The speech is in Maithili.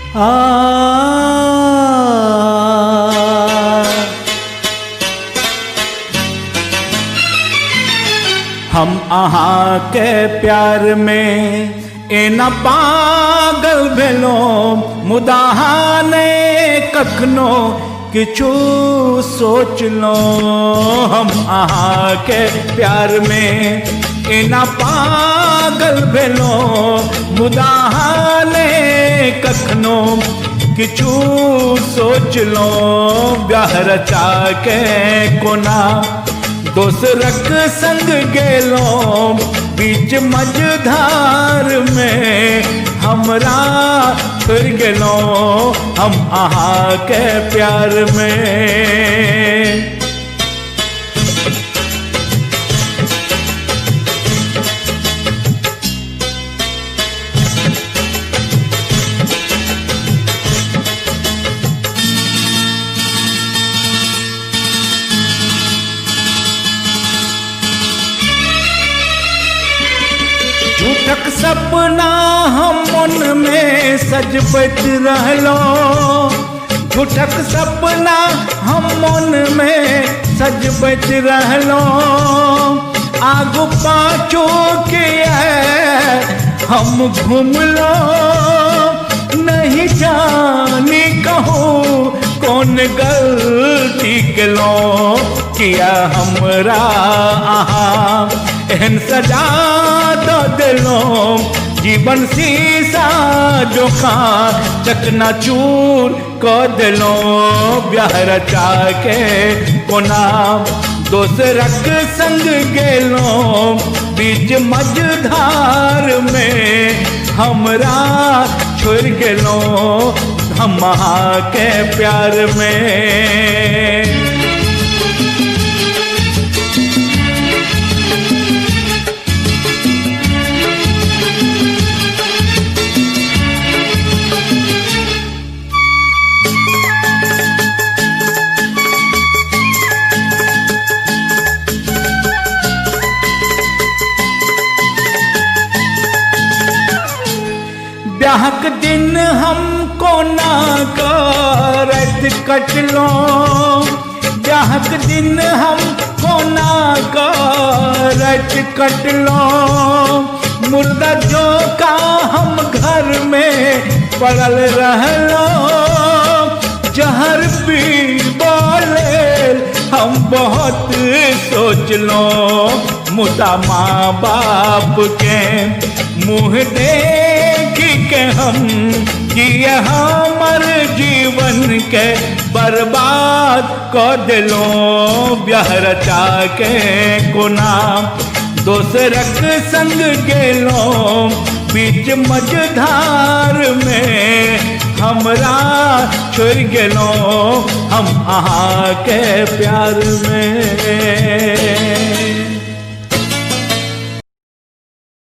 आ हम अहाँ के प्यार में एना पागल भेलो, मुदा ने कखनो किछु सोचलो। हम अहाँ के प्यार में एना पागल भेलो, मुदा ने कखनो किछु सोचलो। ब्याह रचा के कोना दोसरक संग गेलो, बीच मझधार में हमरा छोड़ गेलो। हम अहाँ के प्यार में। झूठक सपना हम मन में सजबैत रहलो, झूठक सपना हम मन में सजबैत रहलो। आगू पाछू के हम घुमलो, नहीं जानी कहूँ कौन गलती केलो। किया हमरा अहाँ एहन सजा दऽ देलो, जीवन शीशा जोखा चकनाचूर कऽ देलो। ब्याह रचा के कोना दोसरक संग गेलो, बीच मझधार में हमरा छोड़ गेलो। हम अहाँ के प्यार में। ब्याहक दिन हम कोना करत कटलो, ब्याहक दिन हम कोना करत कटलो। मुर्दा जोका हम घर में पड़ल रहलो, जहर पीबा लेल हम बहुत सोचलो। मुदा माँ बाप के मुँह देख के हम किए हमर जीवन के बर्बाद कऽ देलो। ब्याह रचा के कोना दोसरक संग गेलो, बीच मझधार में हमरा छोड़ गेलो। हम अहाँ के प्यार में।